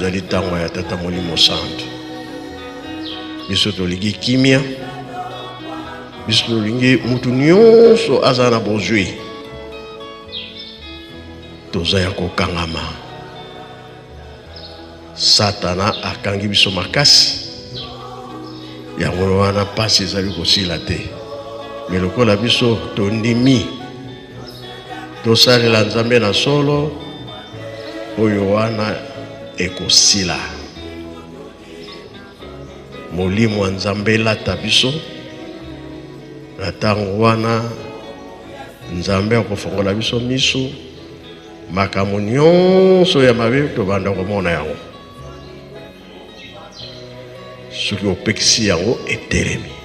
Oyo ezali ntango ya Tata Molimo Santu. Biso tolingi kimia, biso tolingi mutu nyonso azala na bozwi. Toza ya kokangama. Satana akangi biso makasi, yango wana mpasi ezali kosila te. Me lokola biso tondimi tosalela Nzambe na solo, oyo wana ekosila. Molimo ya Nzambe elata biso na ntango wana, Nzambe akofongola biso miso, makambo nyonso ya mabe tobanda komona yango. Soki opekisi yango, etelemi.